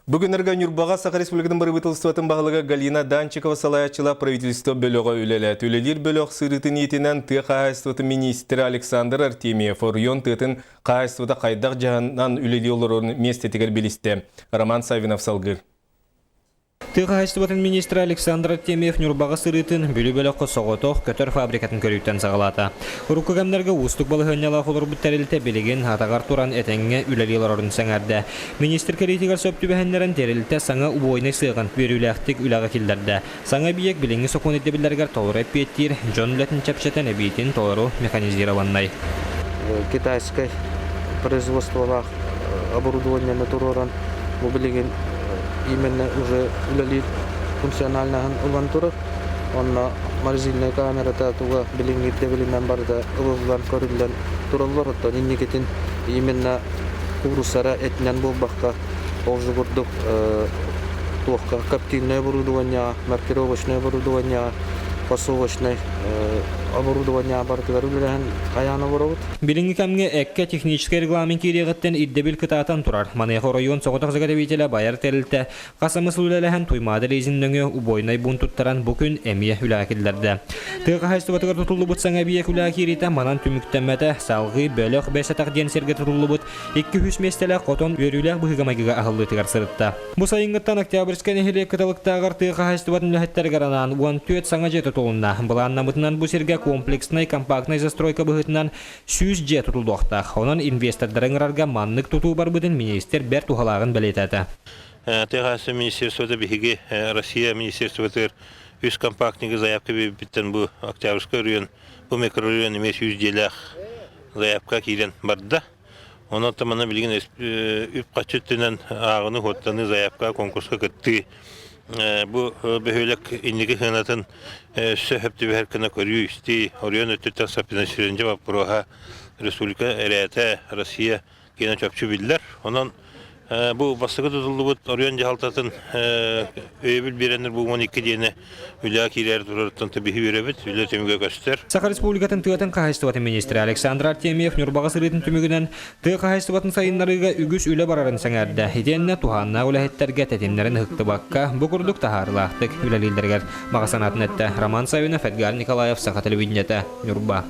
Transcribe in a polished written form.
Бу күннэргэ Ньурбаҕа Саха Республикатын бырабыыталыстыбатын баһылыга Галина Данчикова салайааччылаах правительство бөлөҕө үлэлээт. Үлэлиир бөлөх сырыытын иитинэн тыа хаһаайыстыбатын миниистирэ Александр Артемьев оройуон тыатын хаһаайыстыбата хайдах дьаһанан үлэлии олорорун миэстэтигэр билистэ. Роман Саввинов салгыыр. Тыа хаһаайыстыбатын министрэ Александр Артемьев Ньурбаҕа сырыытын Бүлүү бөлөххө соҕотох көтөр фабрикатын көрүүттэн саҕалаата. Урукку кэмнэргэ уустук балаһыанньалаах олорбут тэрилтэ билигин атаҕар туран этэҥҥэ үлэлии олорорун сэҥээрдэ. Министр кэлиитигэр сөп түбэһиннэрэн тэрилтэ саҥа убойнай сыаҕын үөрүүлээхтик үлэҕэ киллэрдэ. Саҥа эбийиэк билиҥҥи сокуон ирдэбиллэригэр толору эппиэттиир, дьон үлэтин чэпчэтэн эбиитин толору механизированнай. Китайскай производстволаах оборудованиены туруоран, бу билигин именно уже үлэлиир функциональноһын ылан турар. Онно морозильная камерата туга билиҥҥи ирдэбилинэн барыта ылыллан, көрүллэн тураллар. Оттон инникитин именно кууруссара этинэн буолбакка, ол же курдук туохха коптильное оборудование, маркировочное оборудование, фасовочнай оборудование барытыгар үлэлэһэн хайаан олоробут. Билиҥҥи кэмҥэ эккэ техническэй регламент киириэҕиттэн ирдэбил кытаатан турар. Маныаха оройуон соҕотох заготовителэ байар тэрилтэ Хас эмэ сыл үлэлэһэн Туймаада лизин нөҥүө убойнай буун туттаран бу күн эмиэ үлэҕэ киллэрдэ. Тыа хаһаайыстыбатыгар тутуллубут саҥа эбийиэк үлэҕэ киириитэ манан түмүктэммэтэ. Салҕыы бөлөх Бэс Атах диэн сиргэ тутуллубут 200 миэстэлээх хотон үөрүүлээх быһыыга-майгыга аһыллыытыгар сырытта. Бу сайыҥҥыттан Октябрьскай нэһилиэк кыталыктааҕар тыа хаһаайыстыбатын үлэһиттэригэр анаан 14 саҥа дьиэ тутулунна. Былааннаммытынан бу сиргэ комплекснай компактнай застройка быһыытынан 100 дьиэ тутуллуохтаах. Онон инвестордары ыҥырарга маннык тутуу барбытын миниистир бэрт туһалааҕын бэлиэтээтэ. Тыа хаһаайыстыба министерствота биһиги Россия министерствотыгар үс компактнигы заявка биэрбиттэн бу Октябрьскай оройуон, бу микрорайон эмиэ 100 дьиэлээх заявка киирэн барда. Онон манна билигин үп-харчы өттүнэн ааҕыны-суоттаныы заявка конкурска кыттыы бу бөһүөлэк инники сыанатын өссө сөп түбэһэр гына көрүү-истии, оройуон өттүттэн софинансирование боппуруоһа республика эрээтэ Россия киэнэ чопчу биллэр. Онон бу бастакы тутуллубут оройуон дьаһалтатын өйөбүл биэрэннэр бу 12 диэни үлэҕэ киирээри турарыттан биһи үөрэбит, үлэ түмүгэ көстөр. Саха Республикатын тыатын хаһаайыстыбатын министрэ Александр Артемьев Ньурбаҕа сырыытын түмүгүнэн тыа хаһаайыстыбатын сайыннарыыга үгүс үлэ барарын сэҥээрдэ. Итиэннэ туһааннаах үлэһиттэргэ тэтимнэрин ыһыктыбакка, бу курдук таһаарыылаахтык үлэлииллэригэр баҕа санаатын эттэ. Роман Саввинов, Эдгар Николаев, Саха телевидениетэ, Ньурба.